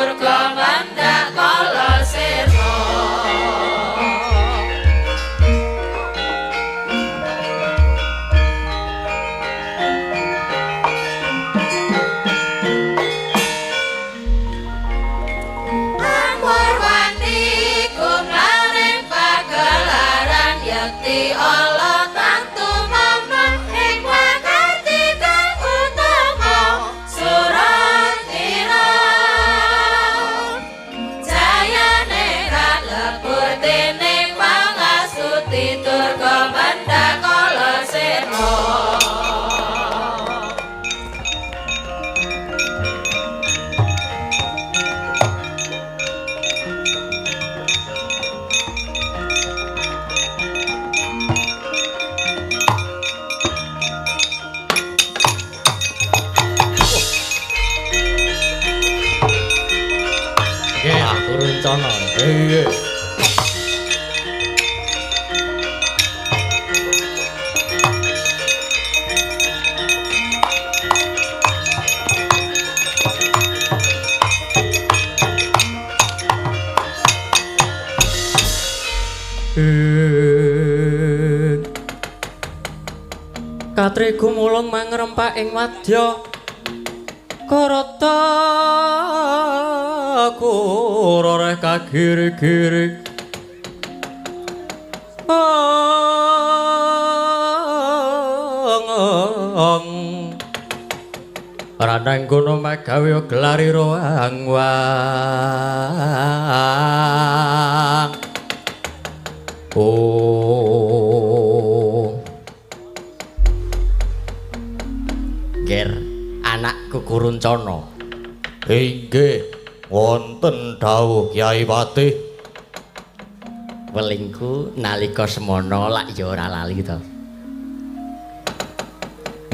Durga mendhak kala sirna. Amurwani gumlaring pagelaran yekti Allah tantu mamang ing wakati kang utama Suratira. Jayane kalebur dening pangastuti Durga mendhak kala sirna. Nggih, aku rencana. Nggih. Katri gumulung mangrempak ing wadya karata kuroreh kagiri-giri. Ong Ranang kono magawe gelari roang wang. Oh. Ger, anakku Kuruncana. Inggih, wonten dawuh Kyai Patih. Welingku nalika semana lak ya ora lali to.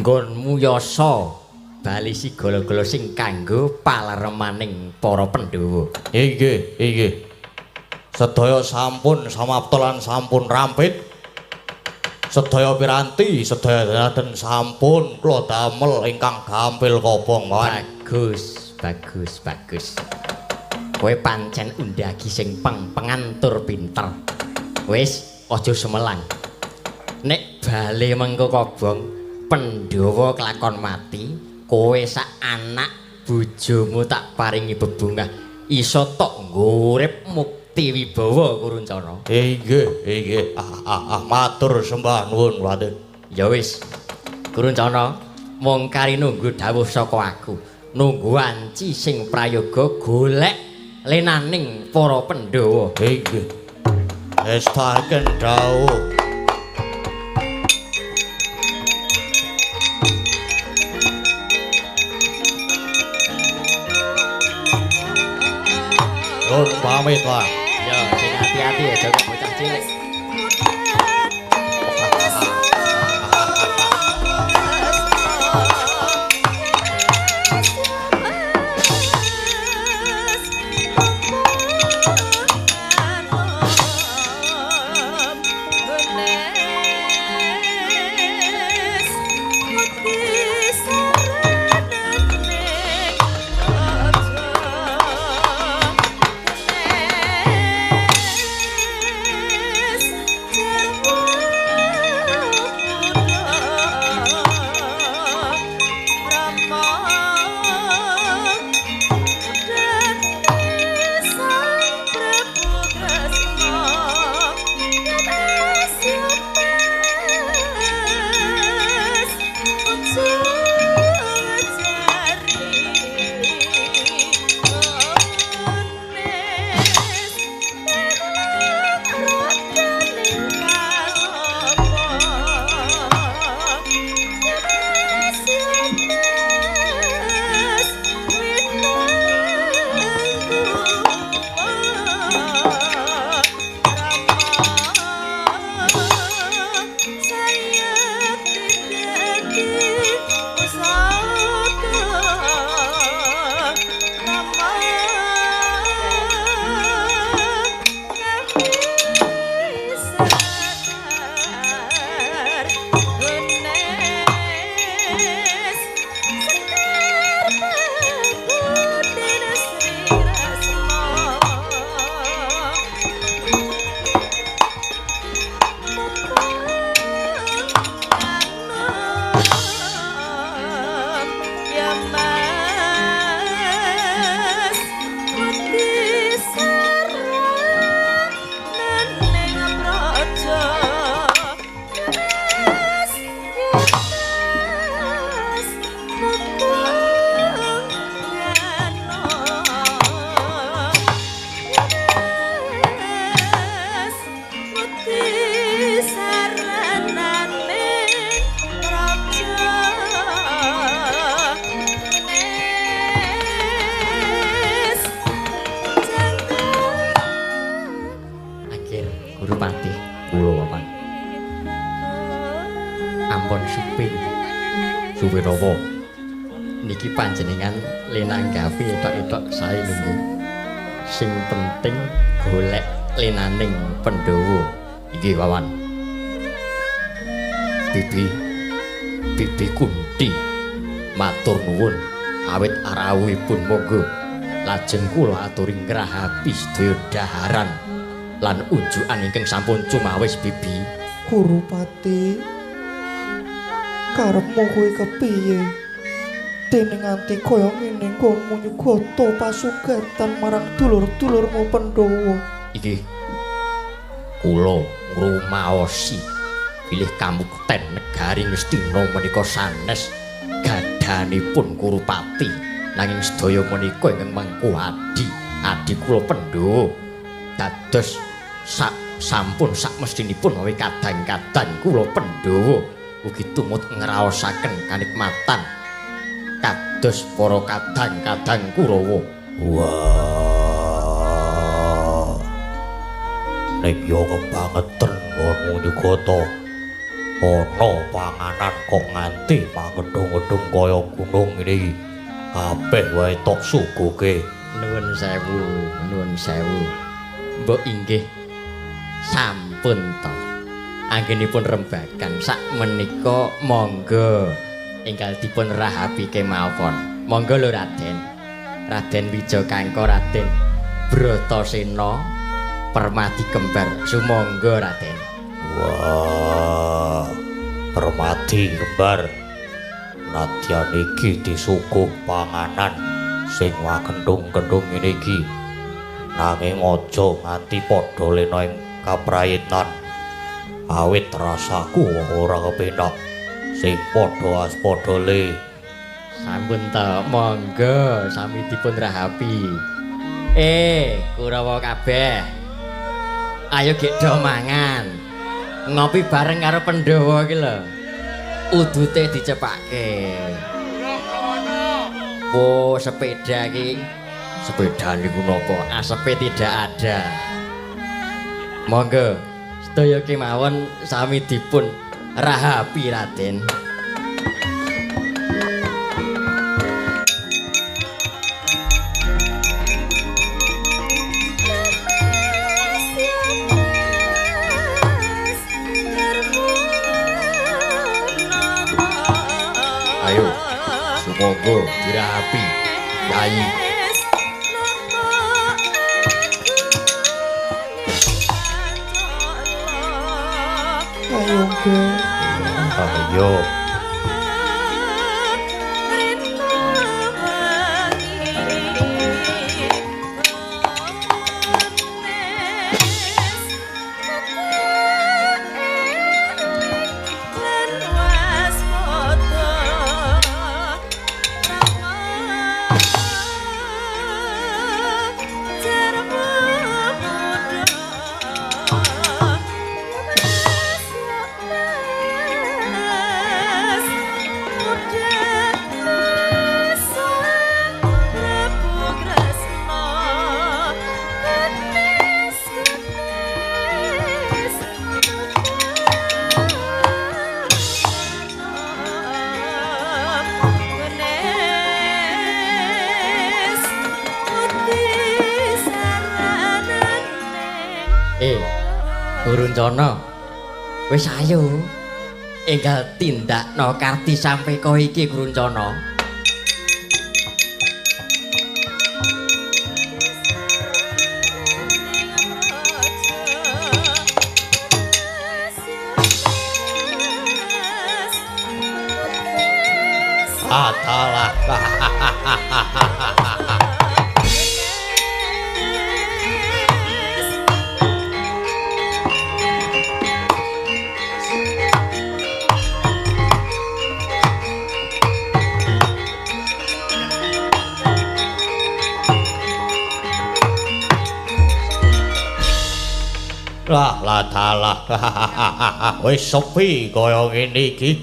Nggonmu yasa bali sigala-gala sing kanggo paleremaning para Pandhawa. Inggih, inggih. Sedaya sampun samapta lan sampun rampit. Sedaya piranti, sedaya daladen sampun kula damel ingkang gampil kobong, Paman. Bagus, bagus, bagus. Kowe pancen undagi sing peng-pengan tur pinter. Wis, aja sumelang. Nek bali mengko kobong, Pandhawa kelakon mati, kowe sak anak bojomu tak paringi bebungah, iso tok ngurip mukti wibawa Kuruncana. Inggih, inggih. Matur sembah nuwun, Patih. Ya wis. Kuruncana, mung kari nunggu dawuh saka aku. Nunggu wanci sing prayoga golek lenaning para Pandhawa. Inggih. Estaken dawuh. Nuwun pamit, Pak. Ya, sing hati-hati ya jaga bocah cilik. Duwe napa? Niki panjenengan lenanggapi etok-etok sae nggih. Sing penting golek lenaning Pandhawa. Inggih Wawan. Bibi Bibi Kunti matur nuwun awit arawuhipun monggo lajeng kula aturi ngrahapi sedaya daharan lan unjukan ingkang sampun cumawis Bibi. Kurupati, karepmu kuwi kepiye? Dene nganti kaya ngene nggonmu nyugata pasugatan marang dulur-dulurmu Pandhawa. Iki kula ngrumaosi bilih kamukten negari Ngastina menika sanes gadhanipun Kurupati, nanging sedaya menika ingkang mangku adi adi kula Pandhawa dados sampun sakmestinipun mawi kadang-kadang kula Pandhawa ugi tumut ngraosaken kanikmatan kados para kadang-kadang Kurawa. Wah. Nek yo kebangetan nggonmu nyugata. Ana panganan kok nganti pangedhung-edhung kaya gunung ngene iki. Kabeh wae tok suguhke. Nuwun sewu, nuwun sewu. Mbok inggih sampun to. Anggenipun rembagan sak menika monggo enggal dipun rahapi kemawon. Monggo lho Raden. Raden Wijakangka, Raden Bratasena Permadi kembar. Sumangga Raden. Wah, Permadi kembar. Nadyan iki disuguh panganan sing wagendhung-gendhung ngene iki. Nanging aja nganti padha lena ing kaprayitnan. Awit rasaku ora kepenak. Sing padha aspada le. Sampun ta, monggo sami dipun rahapi. Kurawa kabeh. Ayo gek do mangan. Ngopi bareng karo Pandhawa iki lho. Udute dicepake. Wo, sepeda iki. Sepeda niku napa? Asepe tidak ada. Monggo sedaya kemawon sami dipun rahapi Raden. Ayo, sumangga dirahapi, Yai. Ayo, Ge. Ayo. Kuruncana, wis ayo enggal tindakno karti sampeka iki Kuruncana. Atalah. Lah lah dalah. Wis sepi kaya ngene iki.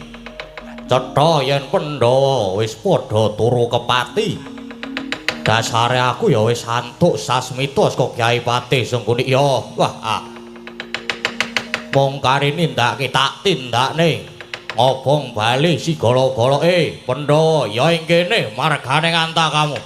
Cetha yen Pandhawa wis padha turu kepati. Dasare aku ya wis antuk sasmita saka Kyai Patih Sengkuni ya. Wah. Mung kari nindakake tak tindakne. Ngobong bali sigala-gala Pandhawa ya ing kene margane ngantakamu.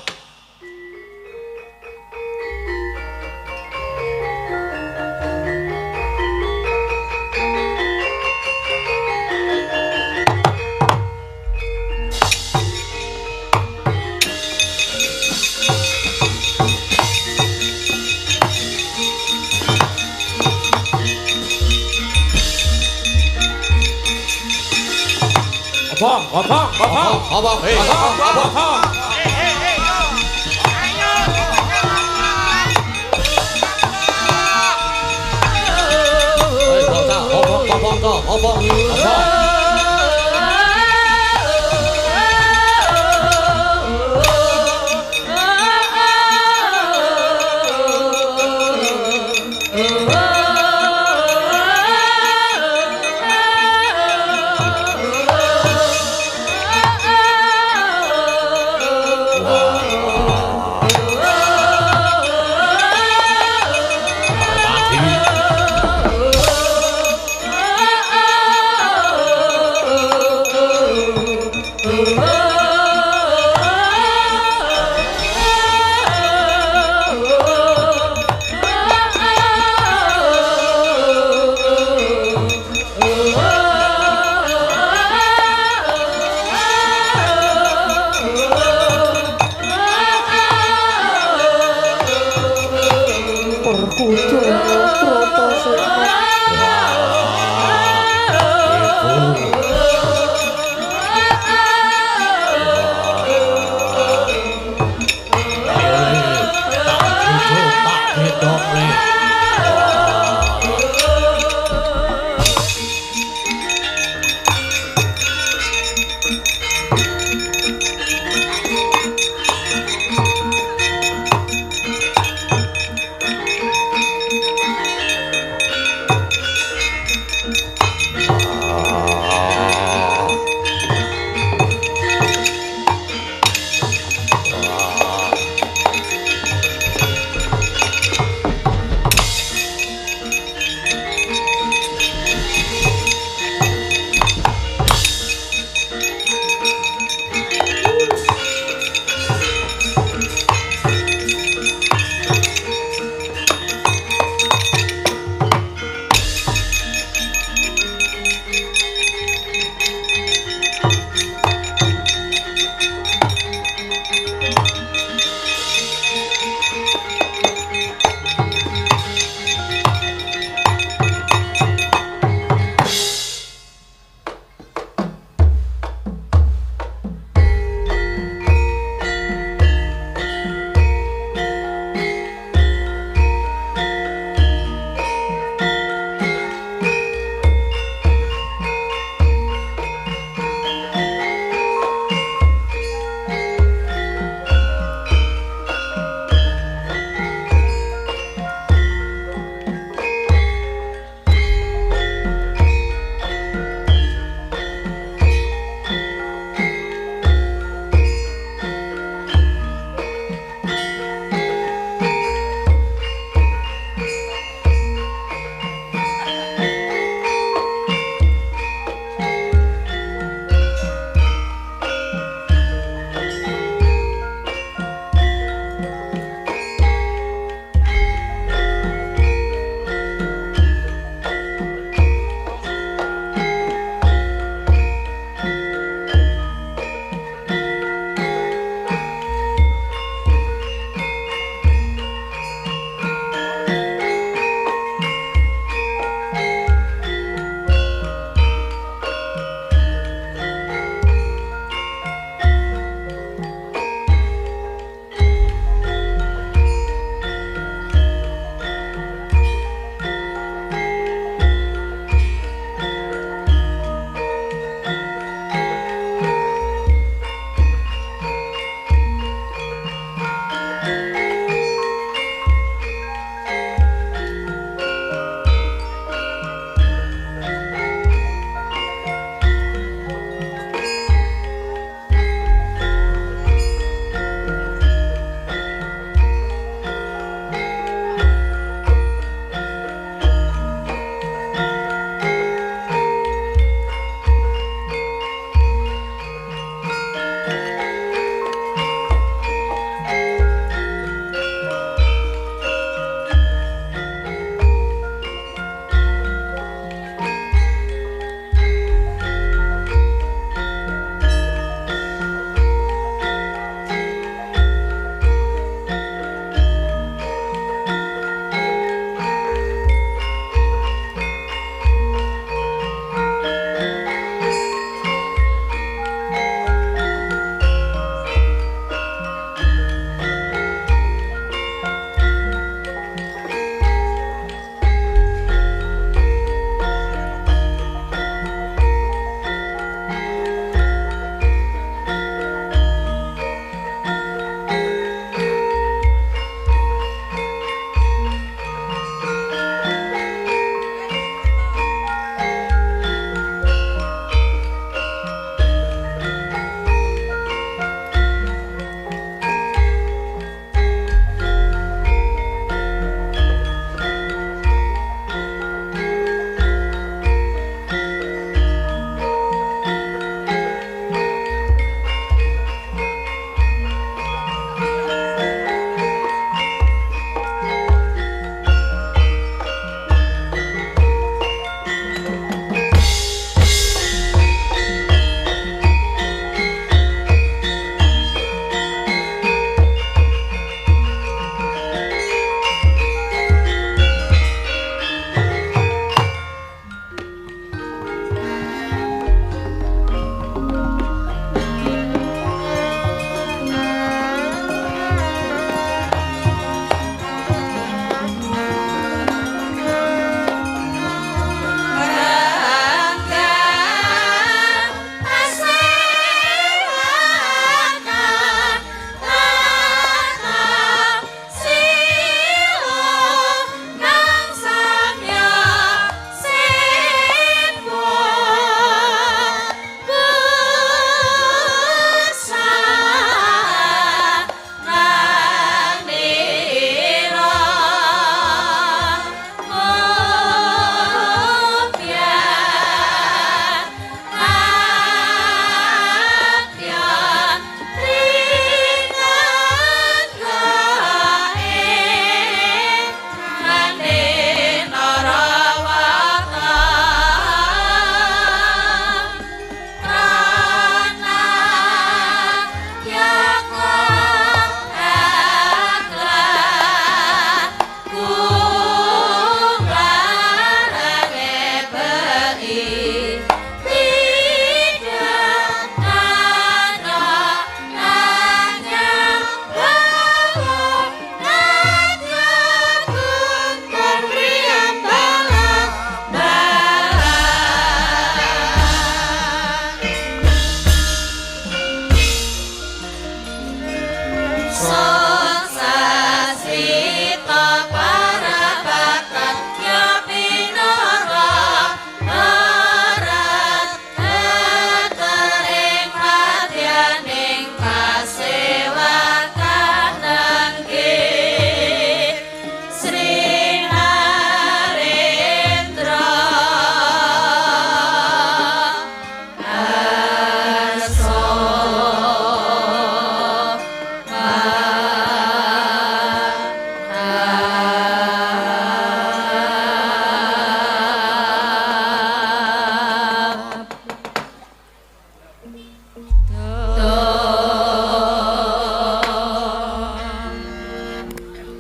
Obong, obong, obong. Obong, hei. Obong, obong. Hei, bocah, obong, obong, obong, obong. Werkudara Bratasena. Tak jujuk, tak gendong le.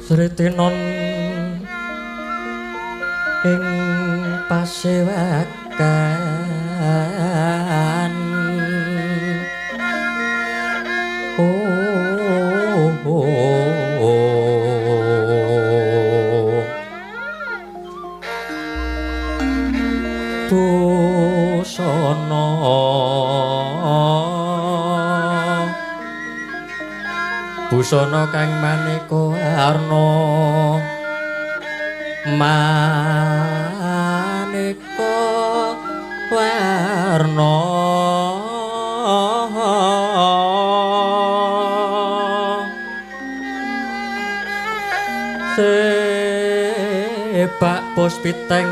Sritinon ing pasewakan oh, oh, oh. Busana busana kang maneka warna maneka warna sebak bos piteng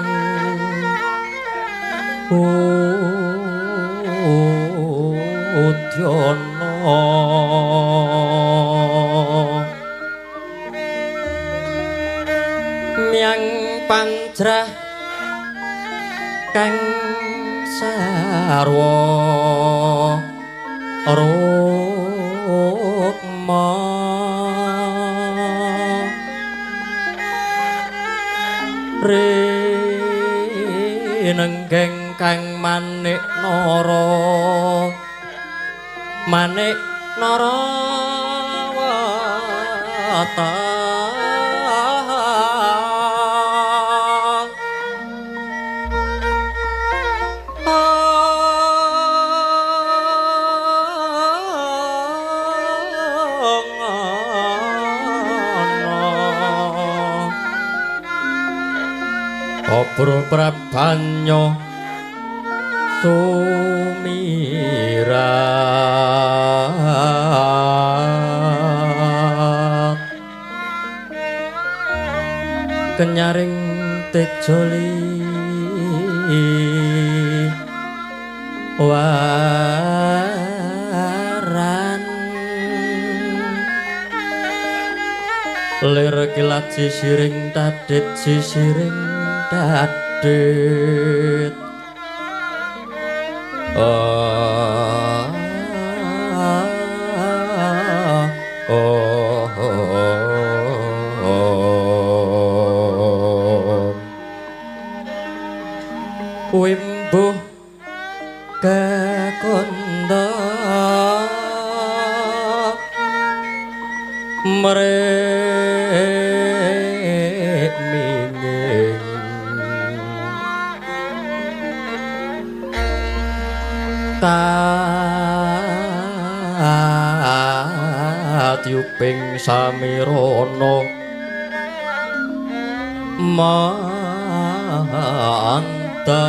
udyana miang panjrah kang sarwa rukma rinenggeng kang manik nara manik nara wata Obro prabanyo sumirat kenyaring tejoli waran lir kilat sisiring tadit sisiring tadit oh, oh, oh. Wimbuh kekunda mrek minging katyuping samirana manta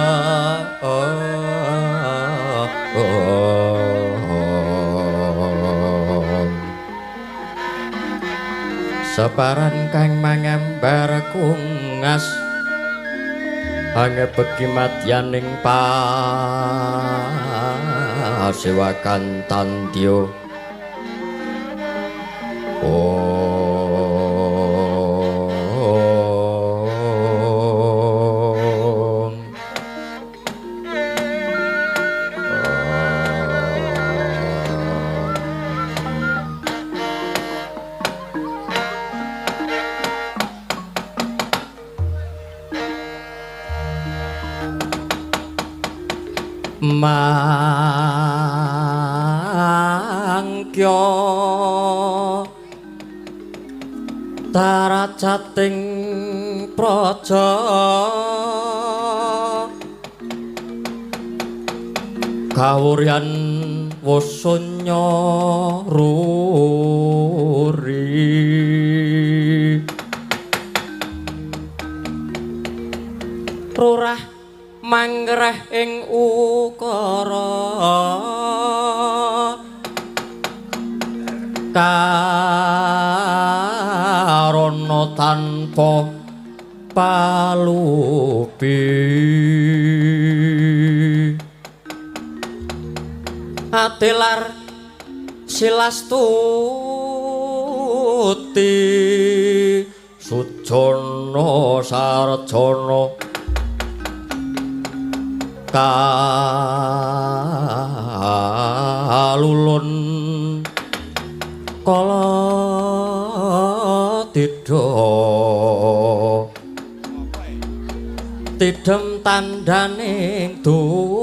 separan kang mangambar kungas angebeki madyaning pasewakan tandya om mangkya taracating praja kawuryan wasunya ruri rurah manggreh ing ukara karana tanpa palupi atilar silastuti sujana sarjana kalulun kala didha beda tidem tandaning dumadi.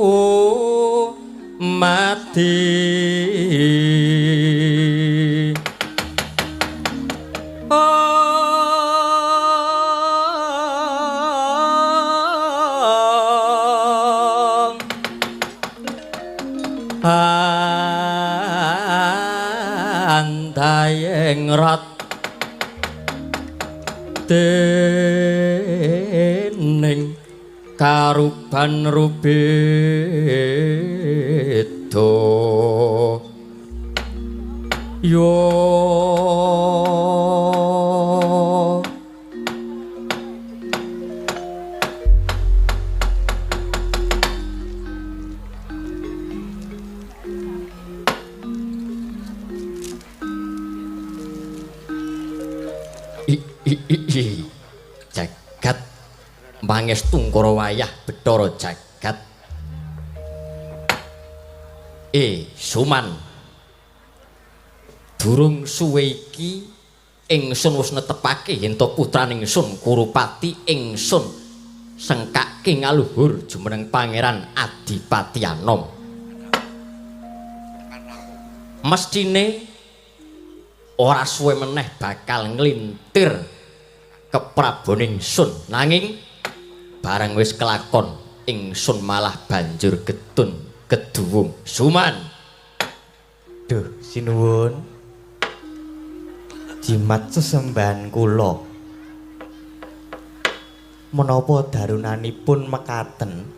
Andayeng rat dening karuban rubeda yo jagat pangestu Kara wayah Bathara Jagat. Suman, durung suwe iki ingsun wis netepake yen to putrane ingsun Kurupati ingsun sengkake ngaluhur jumeneng Pangeran Adipati Anom. Mestine ora suwe meneh bakal nglintir keprabon ingsun, nanging bareng wis kelakon ingsun malah banjur getun keduwung. Suman, duh sinuwun, jimat sesembahan kula menapa darunanipun mekaten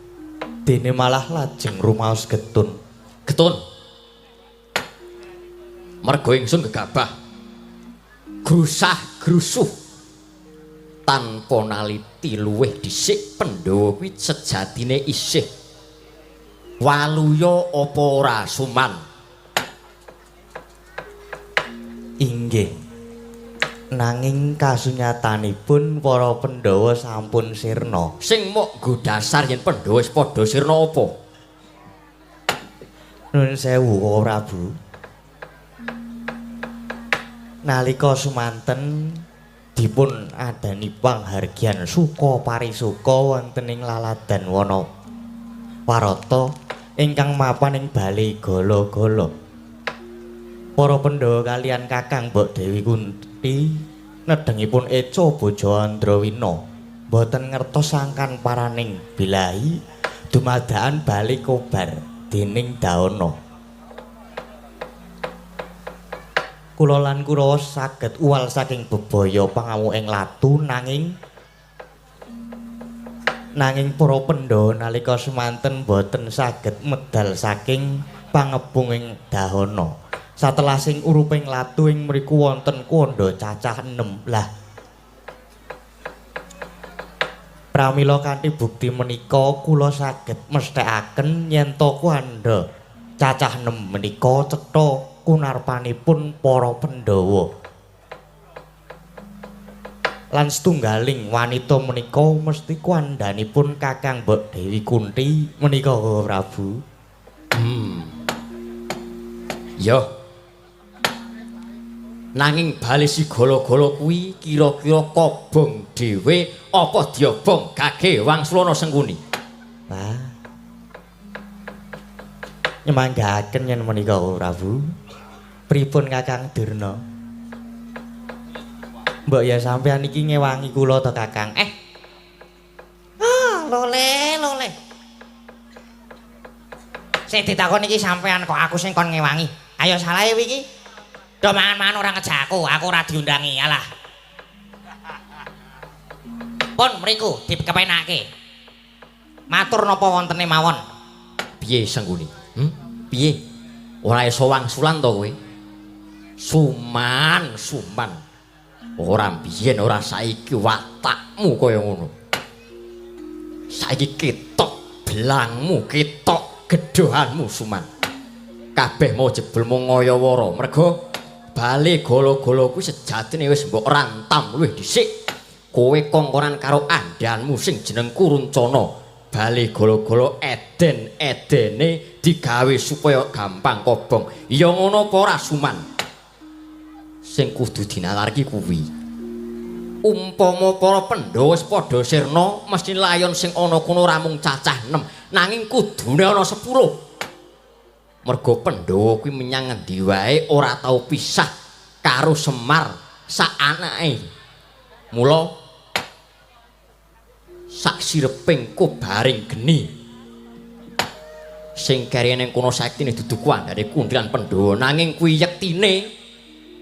dene malah lajeng rumaos getun. Getun mergo ingsun gegabah grusah grusuh tanpa naliti luwih dhisik Pandhawa kuwi sejatine isih waluya apa ora Suman? Inggih, nanging kasunyatanipun para Pandhawa sampun sirna. Sing mok nggo dasar yen Pandhawa wis padha sirna apa? Nuwun sewu Prabu, nalika sumanten dipun adani panghargyan suka parisuka wonten ing laladan wana warata ingkang mapan ing bale gala-gala. Para Pandhawa kalian Kakang Mbok Dewi Kunti nedengipun eca bojo Andrawina boten ngertos sangkan paraning bilahi dumadaan bale kobar dening Dahana. Kula lan Kurawa saged uwal saking bebaya pangamuk ing latu, nanging para Pandhawa nalika semanten boten saged medal saking pangebung ing Dahana. Satelasing uruping latu ing mriku wonten kandha cacah 6. Lah pramila kanthi bukti menika kula saged mesthekaken yen to kandha cacah 6 menika cetha kunarpanipun para Pandhawa. Lan setunggaling wanita menika mesti kandhanipun Kakang Mbok Dewi Kunti menika Prabu. Yo. Nanging bali si gala-gala kuwi kira-kira kobong dhewe apa diobong gage Wangsulana Sengkuni? Wah. Nyemanggaken yen menika Prabu. Pripun Kakang Durna? Mbok ya sampean iki ngewangi kula to Kakang? Ah, lole, lole. Sing ditakon iki sampean kok aku sing kon ngewangi. Ayo salahe iki. Do mangan-mangan ora ngejak aku, aku ora diundangi. Alah. Pun mriku dikepenake. Matur napa wontene mawon? Piye Sengkuni? Piye? Ora iso wangsulan to kowe? Suman, Suman. Ora biyen ora saiki watakmu kaya ngono. Saiki ketok belangmu, ketok gedhohanmu Suman. Kabeh mau jebul mung ngayawara mergo bale gala-gala kuwi sejatine wis mbok rantam luwih dhisik. Kowe kongkonan karo andhanmu sing jeneng Kuruncana. Bale gala-gala eden-edene digawe supaya gampang kobong. Ya ngono apa ora Suman? Sing kudu dinalar ki kuwi. Umpama para Pandhawa wis padha sirna, mesti layon sing ana kono ora mung cacah 6, nanging kudune ana 10. Merga Pandhawa kuwi menyang ngendi wae ora tau pisah karo Semar sak anake. Mula sak sireping kobaring geni sing keri ning kono saektine dudu kuwandane Kunthi lan Pandhawa, nanging kuwi yektine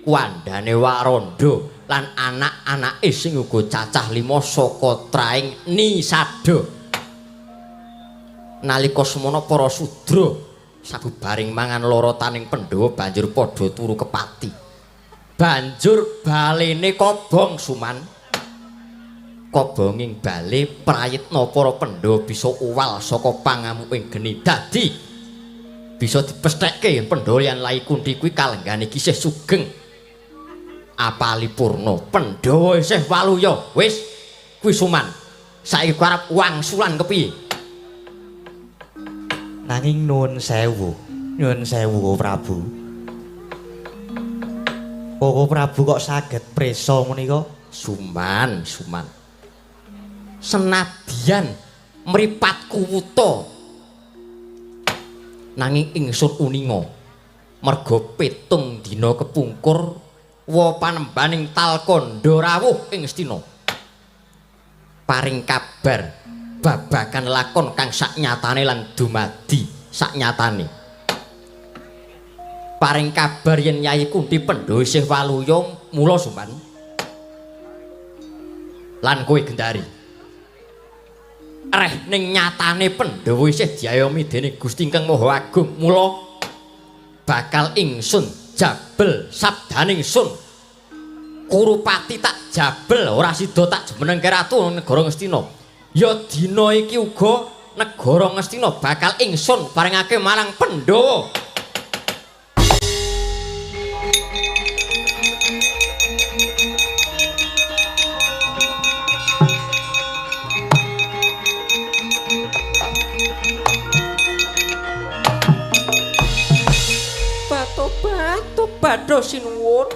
kuwandane Waranda lan anak-anake sing uga cacah 5 saka traing Nisada. Nalika semono para sudra sabubaring mangan lorotaning Pandhawa banjur padha turu kepati. Banjur balene kobong Suman. Kobonging bale prayitna para Pandhawa bisa uwal saka pangamuking geni. Dadi bisa dipesthekke yen Pandhawa lan Lai Kunthi kuwi kalenggane kisih sugeng apalipurna. Pandhawa isih waluya. Wis kuwi Suman. Saiki arep wangsulan kepiye? Nanging nuwun sewu, nyuwun sewu Prabu. Koko Prabu kok saged prisa menika? Suman, Suman. Senadyan mripatku wuta, nanging ingsun uninga merga 7 dina kepungkur wa panembaning Talkandha rawuh ing Astina. Paring kabar babagan lakon kang saknyatane lan dumadi saknyatane. Paring kabar yen Yayi Kunthi Pandhawa isih waluya, mula Suman lan kowe Gendari reh ning nyatane Pandhawa isih diayomi dening Gusti Ingkang Maha Agung, mula bakal ingsun jabel sabdaning sun. Kurupati tak jabel ora sida tak jumenengke ratu negara Ngastina. Ya dina iki uga negara Ngastina bakal ingsun paringake marang Pandhawa. Bathara sinuwun,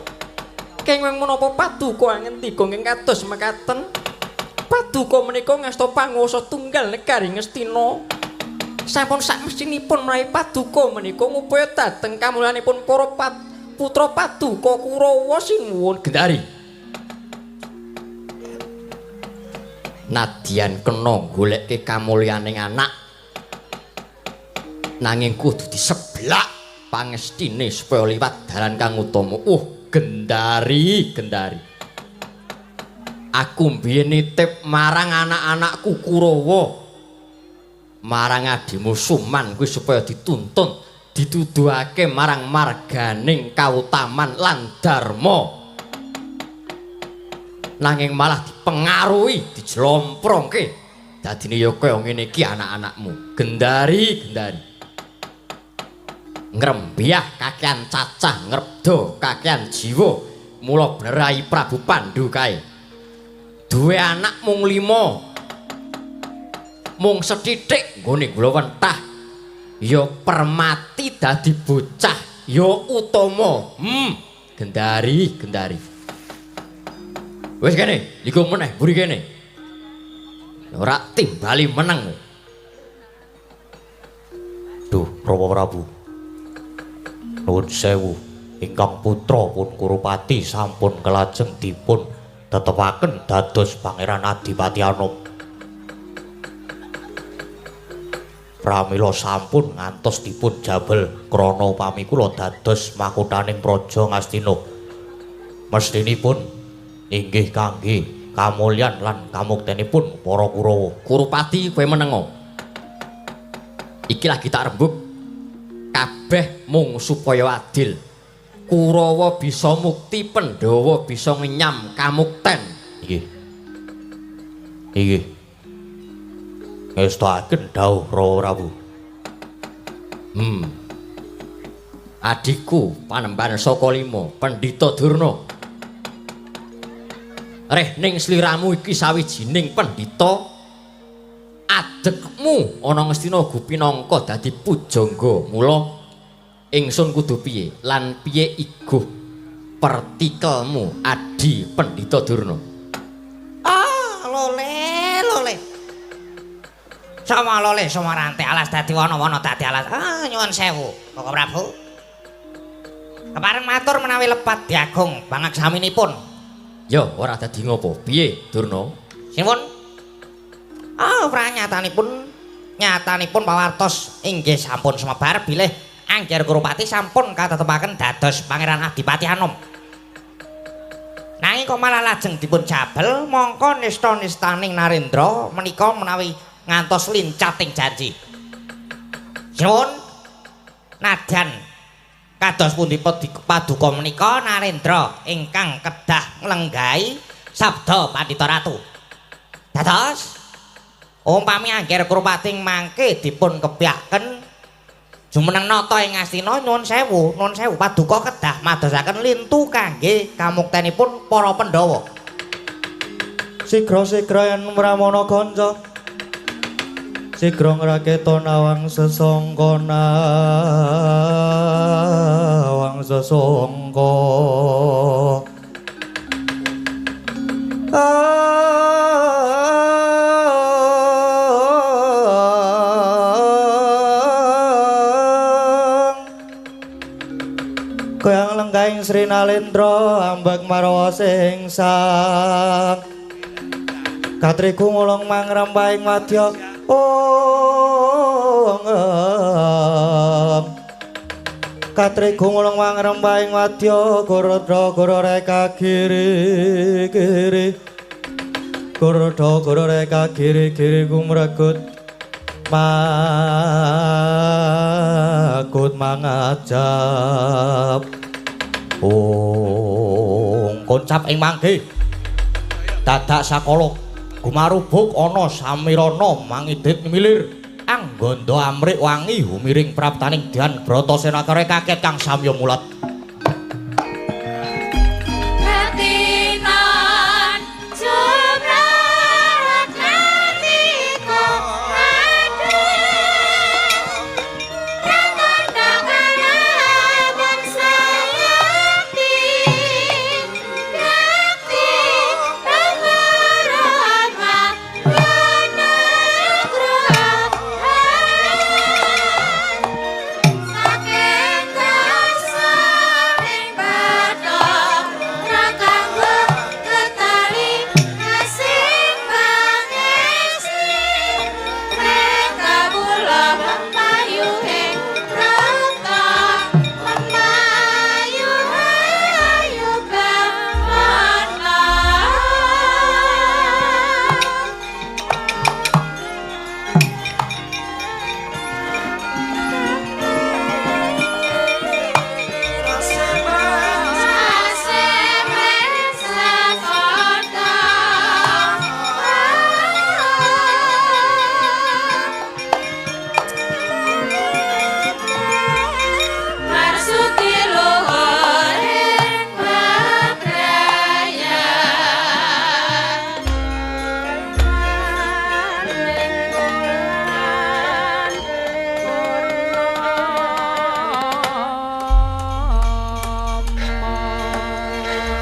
kenging menapa paduka ngendika ingkang kados mekaten? Paduka menika ngasta panguwasa tunggal negari Ngastina. Sampun sakmestinipun menawi paduka menika ngupaya dhateng kamulyanipun para putra paduka Kurawa sinuwun. Gendari, nadyan kena goleke kamulyaning anak, nanging kudu diseblak pangestine supaya liwat dalan kang utama. Gendari, Gendari. Aku mbiyen nitip marang anak-anakku Kurawa, marang adimu Suman kuwi supaya dituntun, dituduhake marang marganing kautaman lan dharma. Nanging malah dipengaruhi, dijlomprongke. Dadine ya kaya ngene iki anak-anakmu. Gendari, Gendari. Ngrembyah kakean cacah, ngrebda kakean jiwa, mula bener Rai Prabu Pandu kae. Duwe anak mung 5, mung sethithik nggone gula wentah, ya permati dadi bocah ya utama. Gendari, Gendari. Wis kene, iku meneh mburi kene. Ora timbali meneng. Duh, Rama Prabu. Nuwun sewu, ingkang putra pun Kurupati sampun kelajeng dipun tetepaken dados Pangeran Adipati Anom. Pramila sampun ngantos dipun jabel krana upami kula dados makuthaning Praja Ngastina. Mestinipun inggih kangge kamulyan lan kamuktenipun para Kurawa. Kurupati kowe menengo. Iki lagi tak rembug kabeh mung supaya adil. Kurawa bisa mukti, Pandhawa bisa ngenyam kamukten. Nggih. Nggih. Ngestakaken dawuh Rama Prabu. Adikku Panembahan Saka Lima, Pendhita Durna. Reh ning sliramu iki sawijining pendhita, adekmu ana Ngastina gupinangka dadi pujangga. Mula ingsun kudu piye lan piye iguh pertikelmu Adi Pendhita Durna? lole lole. Sama lole sama rantai alas dadi wana-wana dadi alas. Ah nyuwun sewu, Bapak Prabu. Kepareng matur menawi lepat diagung pangaksaminipun. Yo ora dadi ngopo? Piye, Durna? Sinuwun. Ah pranyatanipun nyatanipun pawartos inggih sampun sumebar bilih Angger Kurupati sampun katetepaken dados Pangeran Adipati Anom. Nanging kok malah lajeng dipun jabel mongko nista-nistaning Narendra menika menawi ngantos lincating janji. Sinuwun. Nadyan kados pundi paduka menika Narendra ingkang kedah nglenggahi sabda Pandhita Ratu. Dados umpami Angger Kurupati mangke dipun kepyaken jumeneng nata ing Ngastina nyuwun sewu paduka kedah madosaken lintu kangge kamuktenipun para Pandhawa. Sigra-sigra yen Pramana kanca sigra ngraketa nawang sesangka nawang sesangka. Goyang lenggahing Sri Nalendra ambek marwa sing sang katriku ngulung mangrempahing wadya ong katriku ngulung mangrempahing wadya gurudra gurureka kiri kiri gurudha gurureka kiri kiri kumregut makut mangajab. Ong koncap ing mangke dadak sakala gumarubuk ana samirana mangidit milir angganda amrik wangi humiring praptaning Dyan Bratasena kare kaget kang samya mulat.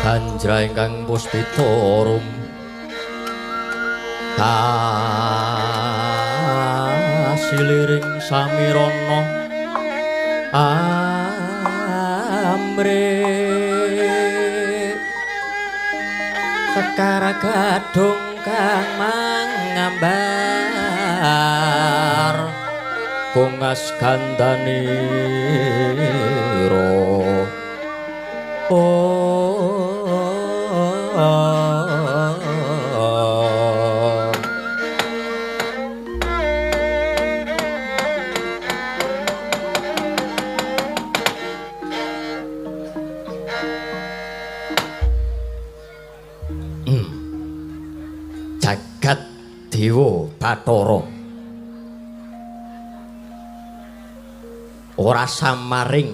Hanjra ingkang puspita rum kasiliring samirana amre sekar gadhung kang mangambar bongas gandanira. Jagat Dewa Bathara ora samaring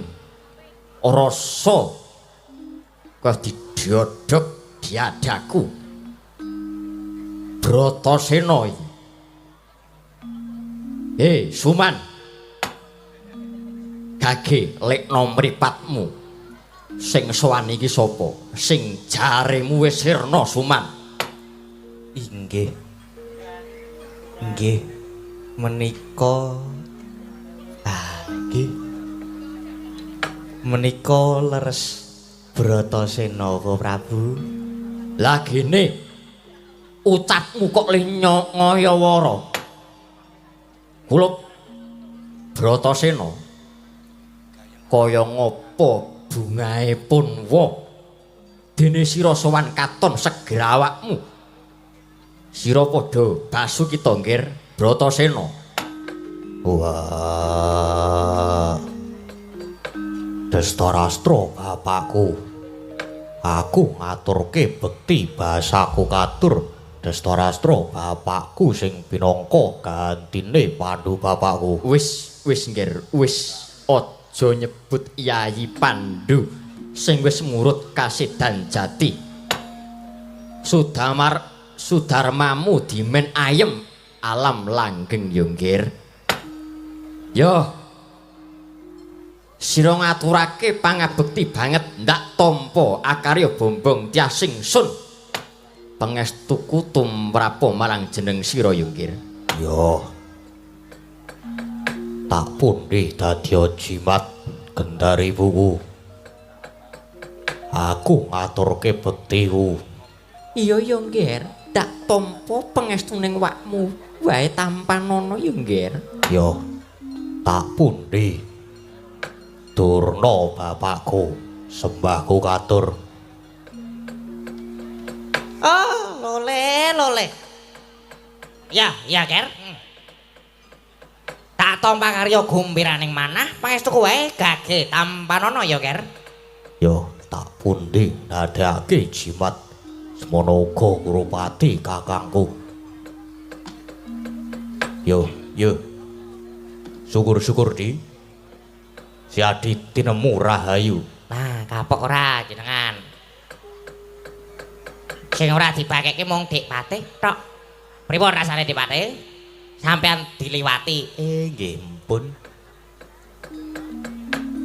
rasa kaya didhodhog diadaku Bratasena iki. Suman, gage lekno mripatmu. Sing sowan iki sapa? Sing jaremu wis sirna, Suman. Inggih. Nggih. Menika nggih. Menika leres Bratasena Prabu. Lah gene ucapmu kok le ngayawara. Kula Bratasena kaya ngapa bungae punwa dene sira sowan katon seger awakmu. Sira padha basu kita nggir Bratasena. Wah. Destarastra bapakku. Aku ngaturke bekti basaku katur Destarastra bapakku sing pinangka gantine Pandu bapakku. Wis wis nggir wis aja nyebut Yayi Pandu sing wis murut kasedan jati. Sudamar sudarmamu dimen ayem alam langgeng yo nggir. Yo sira ngaturake pangabekti banget ndak tampa akarya bombong tiasing sun. Pangestuku tumrapa marang jeneng sira yo nggir. Yo. Tak pundi dadi jimat gendari buku. Aku ngaturke bektiku. Iya yo nggir, ndak tampa pangestuning wakmu wae tampanono yo nggir. Yo. Tak pundi Durna bapakku, sembahku katur. Oh, lole, lole. Ya, ya, Ger. Tak tampa karya gumbiraning manah, pangestuku wae gage tampanono ya, Ger. Yo, tak pundi ndadekake jimat semono uga Kurupati kakangku. Yo, yo. Syukur-syukur di Si Adi tinemu rahayu. Nah, kapok ora jenengan. Sing ora dibakeke mung Dik Patih tok. Pripun rasane Dik Patih? Sampeyan diliwati. Nggih, pun.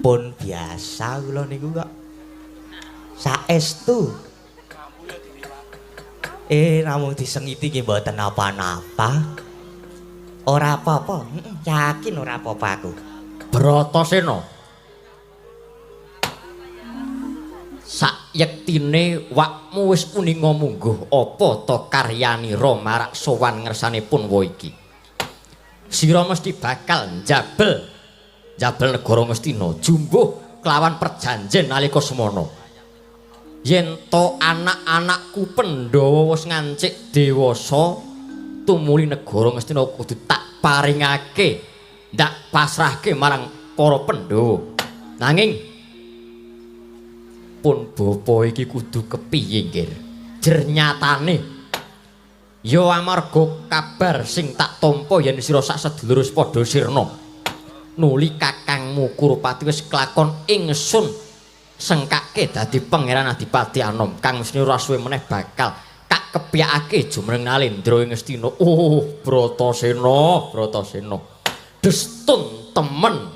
Pun biasa kula niku kok. Saestu. Namung disengiti nggih mboten napa-napa. Ora apa-apa, yakin ora apa-apa aku. Bratasena. Sayektine wakmu wis uninga mungguh apa ta karyanira marak sowan ngersane punwa iki. Sira mesti bakal njabel njabel negara Ngastina jumbuh kelawan perjanjen nalika semana. Yen to anak-anakku Pandhawa wis ngancik dewasa tumuli negara Ngastina kudu tak paringake, ndak pasrahke marang para Pandhawa. Nanging pun bapa iki kudu kepiye nggir? Jernyatane ya amarga kabar sing tak tampa yen sira sak sedulur wis padha sirna. Nuli kakangmu Kurupati wis kelakon ingsun sengkake dadi Pangeran Adipati Anom kang mesthine ora suwe meneh bakal kak kepyakake jumeneng Nalendra ing Ngastina. Oh, Bratasena, Bratasena. Destun temen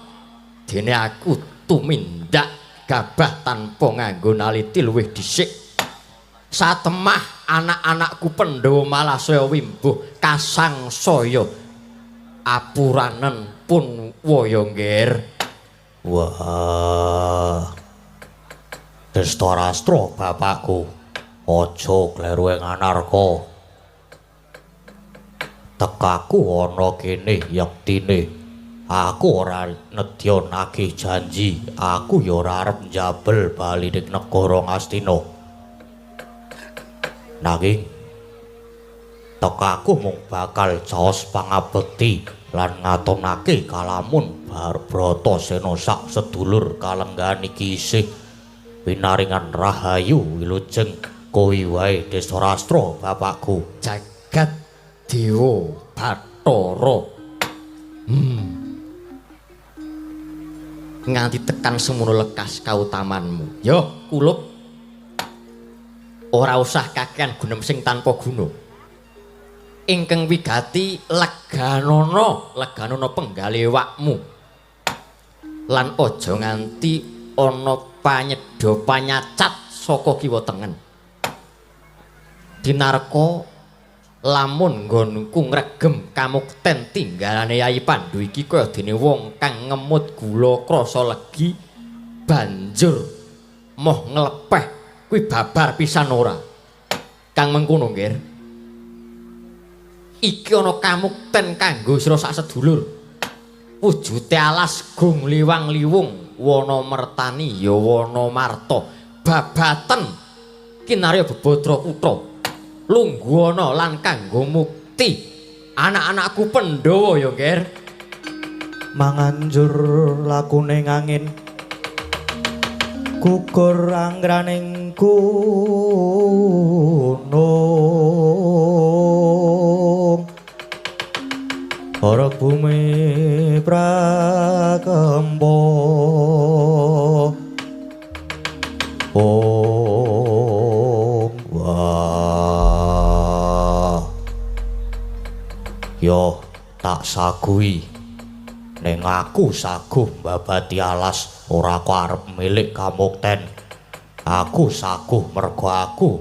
dene aku tumindak gabah tanpa nganggo naliti luwih dhisik. Satemah anak-anakku Pandhawa malah saya wimbuh kasangsaya apuranen pun waya nggir. Wah. Destarastra bapakku, aja kleru ing anarka. Tekaku ana kene yektine. Aku ora nedya nagih janji, aku ya ora arep njabel bali ning negara Ngastina. Nanging tekaku mung bakal caos pangabekti lan ngatonake kalamun Bratasena sak sedulur kalenggahan iki isih pinaringan rahayu wilujeng kowe wae Destarastra bapakku. Jagat Dewa Bathara. Nganti tekan semono lekas kautamanmu. Yo kulup. Ora usah kakean gunem sing tanpa guna. Ingkang wigati leganono, leganono penggalewakmu. Lan aja nganti ana panyedha panyacat saka kiwa tengen. Dinarka Lamun nggonku ngregem kamukten tinggalane Yayi Pandu iki kaya dene wong kang ngemut gula krasa legi banjur moh nglepeh kuwi babar pisan ora. Kang mengkono, Nggir. Iki ana kamukten kanggo sira sak sedulur. Wujute alas gung liwang-liwung, wana mertani ya wana marta. Babaten kinarya bebadra kutha. Lungguhana lan kanggo mukti anak-anakku Pandhawa ya, Nggir. Manganjur lakune ngangin gugur anggraning gunung ora bumi prakempa. Om wah yo tak sagui ning aku saguh mbabati alas ora kok arep milik kamukten. Aku saguh mergo aku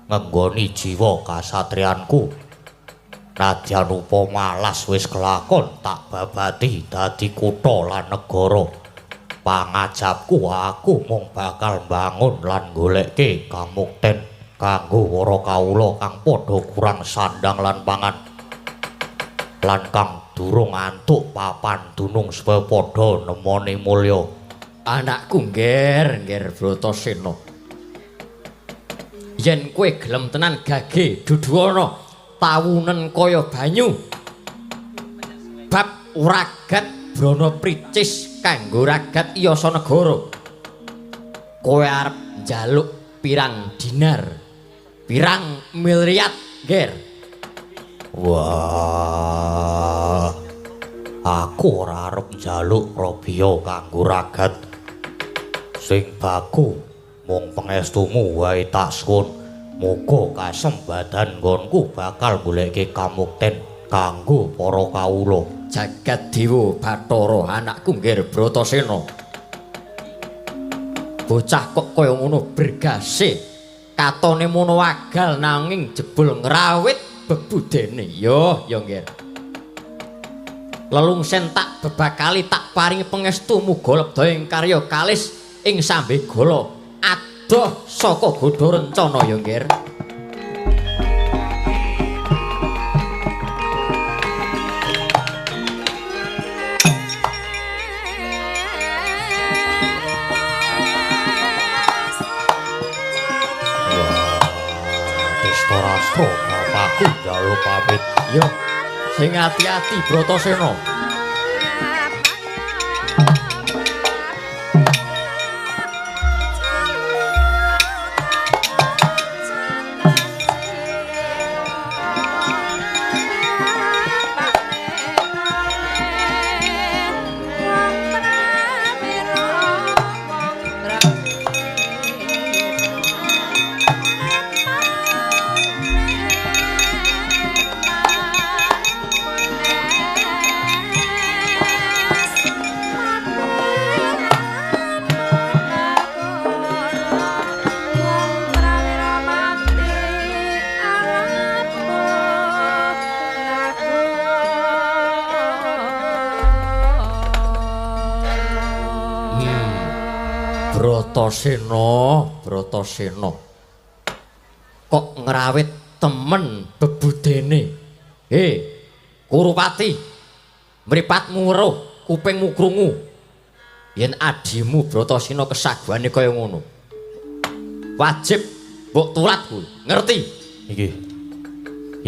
ngenggoni jiwa kasatriyanku. Nadyan upama alas wis kelakon tak babati dadi kutha lan negara. Pangajapku aku mung bakal mbangun lan golekke kamukten kanggo para kawula kang padha kurang sandang lan pangan lan kang durung antuk papan dunung supaya padha nemoni mulya. Anakku, Ngger, Ngger Bratasena. Yen kowe gelem tenan gage duduana tawunen kaya banyu. Bab ragat brana pricis kanggo ragat Yasa Negara. Kowe arep njaluk pirang dinar, pirang miliar, Ngger? Wah, aku ora arep njaluk prabiya kanggo ragat. Sing baku mung pangestumu wae tak suwun. Muga kasembadan nggonku bakal goleke kamukten kanggo para kawula. Jagat Dewa Bathara, anakku Ngger Bratasena. Bocah kok kaya ngono bergase, katone mono wagal nanging jebul ngrawit bebudene. Yo, yo Ngger. Lelungsen tak bebakali tak paringi pangestu muga lebda ing karya kalis ing sambegala adoh saka godha rencana ya Ngger. Destarastra, bapakku njaluk pamit. Yo, sing ati-ati Bratasena. Bratasena, Bratasena. Kok ngrawit temen bebudene. He, Kurupati. Mripatmu weruh, kupingmu krungu. Yen adimu Bratasena kesaguhane kaya ngono. Wajib mbok turat kuwi, ngerti? Inggih.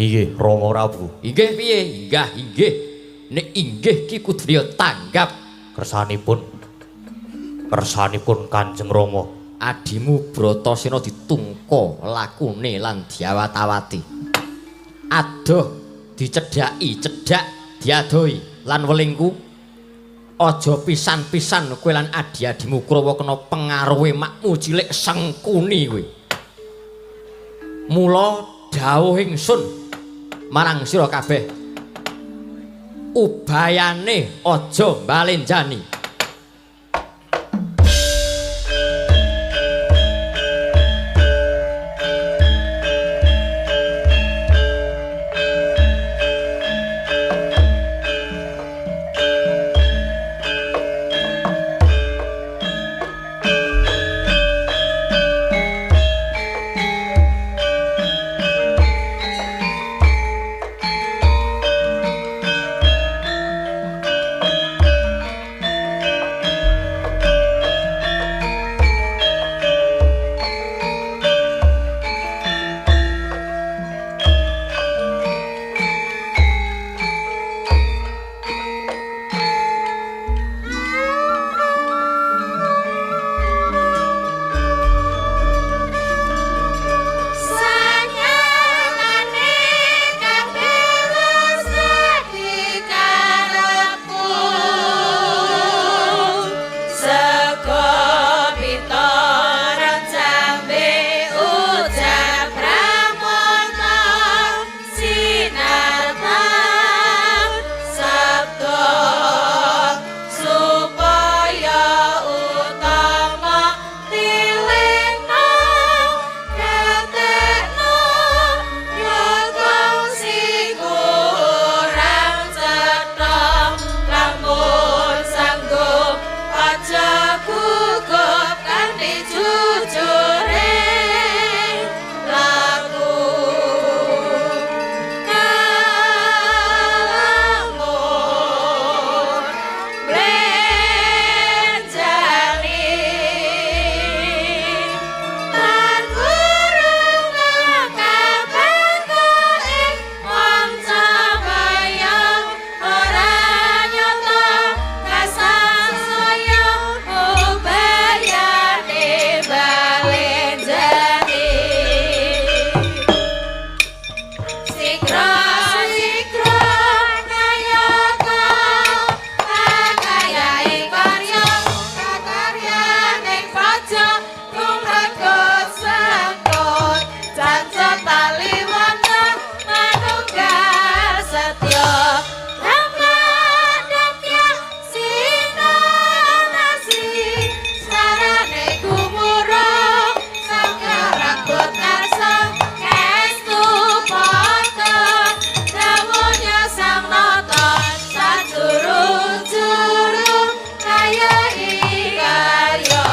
Inggih, Rama Prabu. Inggih piye? Inggah, inggih. Nek inggih ki kudu ya tanggap kersanipun. Kersanipun Kanjeng Rama. Adimu Bratasena ditungka lakune lan diawat-awati. Adoh dicedhaki, cedhak diadohi lan welingku. Aja pisan-pisan kowe lan adi-adimu Kurawa kena pengaruhe makmu cilik Sengkuni kowe. Mula dawuh ingsun marang sira kabeh. Ubayane aja mbalenjani. Sigra sigra nayaka kakayaing karya kakaryaning praja gumregut sangkut caca taliwonta manunggal setya Damya sinanasi sarane gumurung sangkaragut karsa estu pata dawuhnya sang nata sajuru-juru kaya karya.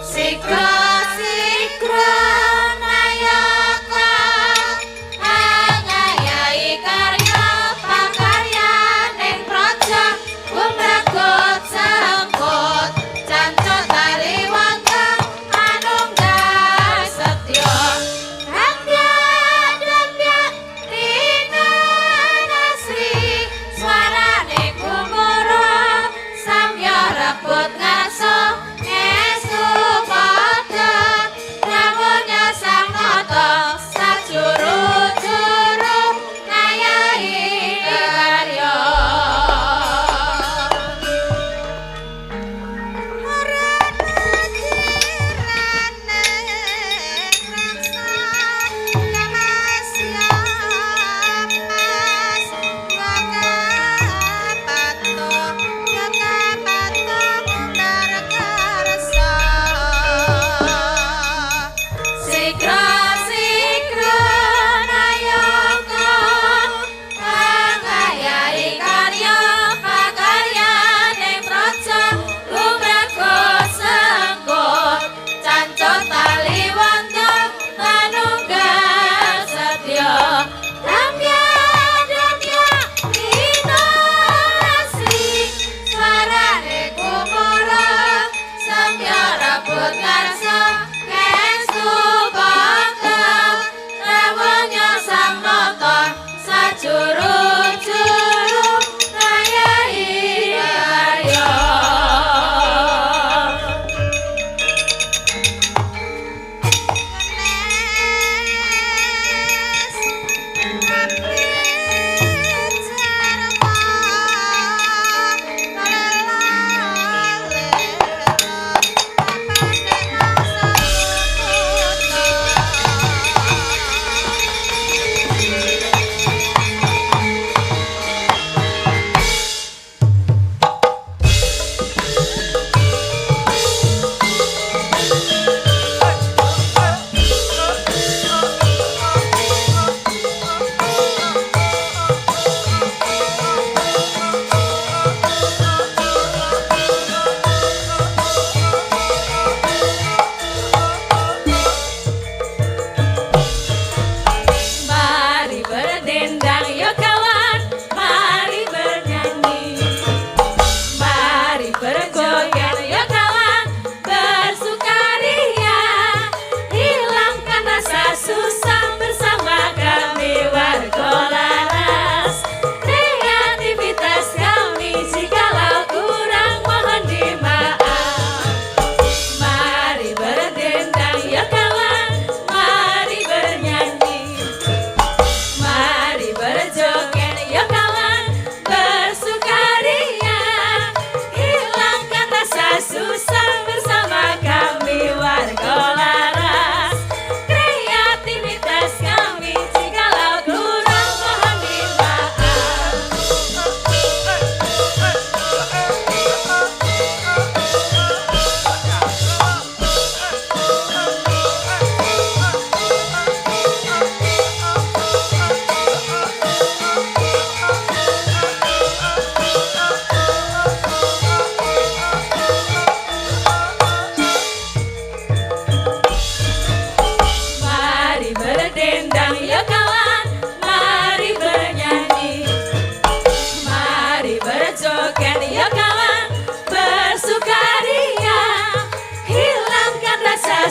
Sigra sigra nayaka angayahi karya pakaryaning praja gumregut sangkut canca taliwonta anunggal setya Dambya dambya tinanasri swarane gumurung samya rebut ngarsa ngestu padha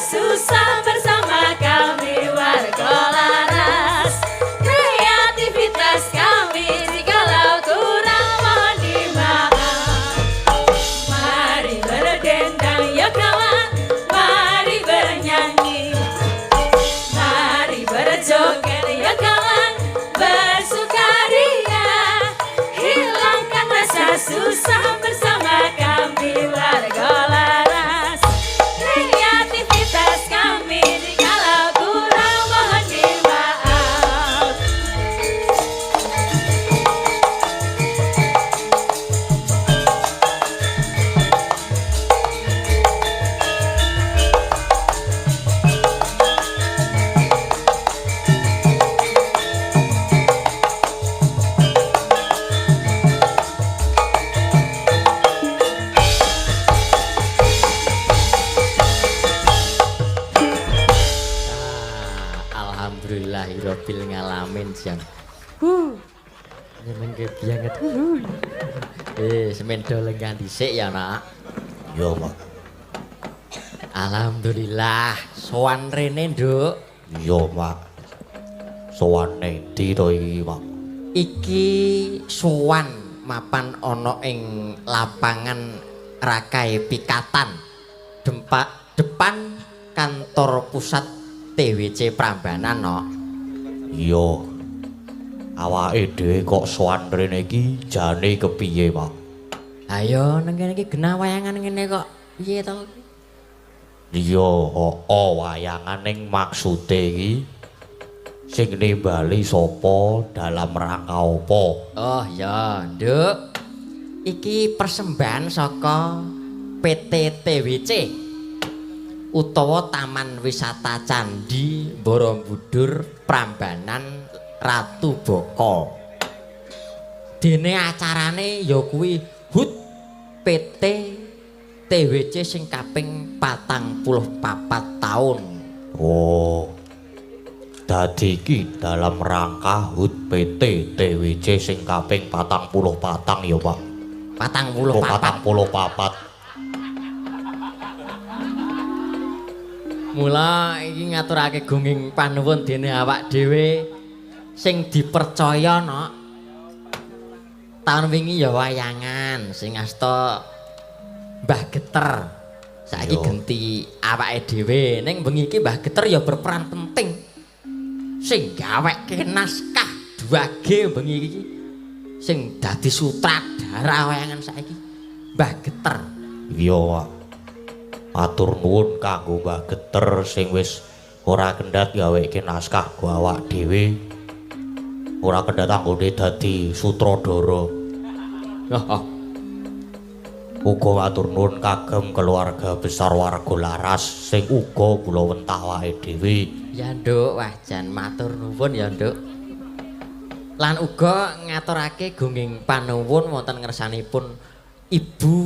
susah bersama kami warga Laras. Kreativitas kami jikalau kurang mohon dimaaf. Mari berdendang ya kawan, mari bernyanyi, mari berjoget ya kawan, bersukaria. Hilangkan rasa susah bersama kami warga Laras. Kreativitas kami jikalau kurang mohon dimaaf. Ah, alhamdulillahirabbil ngalamin jan. Nyenengke banget. Semendo lenggah dhisik ya, Nak. Iya, Pak. Alhamdulillah, sowan rene, Nduk. Iya, Pak. Sowan ning ndi to iki, Pak? Iki sowan mapan ana ing lapangan Rakai Pikatan. Dempak depan kantor pusat TWC Prambanan, no. Iya. Awake dhewe kok sowan rene iki jane kepiye, Pak? Ayo nang kene iki genah wayangan ngene kok. Piye to? Iya, heeh, wayangan ning maksude iki sing nimbali sapa dalam rangka apa? Oh ya, Nduk. Iki persembahan saka PT TWC utawa Taman Wisata Candi Borobudur Prambanan Ratu Boko. Dene acarane ya kuwi HUT PT TWC sing kaping 44 taun. Oh. Dadi iki dalam rangka HUT PT TWC sing kaping 44 ya, Pak. 44. 44. Mula iki ngaturake gunging panuwun dene awak dhewe sing dipercaya, Nok. Taun wingi ya wayangan sing asta Mbah Geter. Saiki genti awake dhewe. Ning bengi iki Mbah Geter ya berperan penting. Sing gaweke naskah 2G bengi iki sing dadi sutradara wayangan saiki Mbah Geter. Iya, Pak. Matur nuwun kanggo Mbah Geter sing wis ora kendhat gaweke naskah go awak dhewe. Ora kendhat anggone dadi sutradara. Uga matur nuwun kagem keluarga besar warga Laras sing uga kula wentah awake dhewe. Ya, Nduk, wah jan matur nuwun ya, Nduk. Lan uga ngaturake gunging panuwun wonten ngersanipun Ibu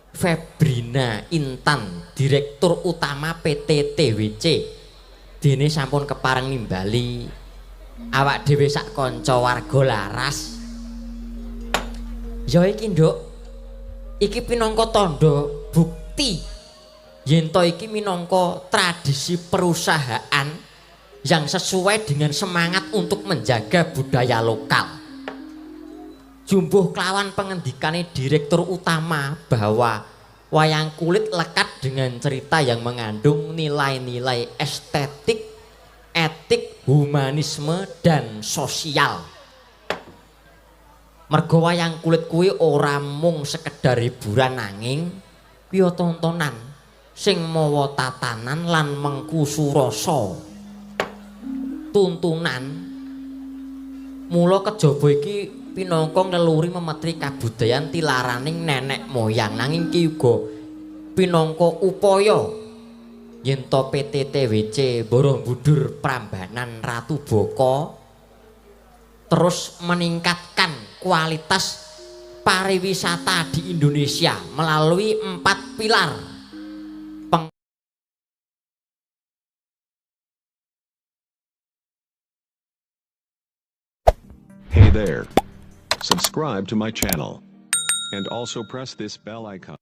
Febrina Intan, Direktur Utama PT TWC. Dene sampun kepareng nimbali awak dhewe sak kanca warga Laras. Ya iki, Nduk. Iki pinangka tandha bukti yen to iki minangka tradisi perusahaan yang sesuai dengan semangat untuk menjaga budaya lokal. Jumbuh kelawan pengendikane direktur utama bahwa wayang kulit lekat dengan cerita yang mengandung nilai-nilai estetik, etik, humanisme, dan sosial. Mergo wayang kulit kuwi ora mung sekedar hiburan nanging kuwi tontonan sing mawa tatanan lan mengku surasa. Tuntunan mula kejaba iki pinangka ngleluri memetri kabudayan tilaraning nenek moyang nanging ki uga pinangka upaya yen to PT TWC Borobudur Prambanan Ratu Boko terus meningkatkan kualitas pariwisata di Indonesia melalui 4 pilar. Hey there. Subscribe to my channel. And also press this bell icon.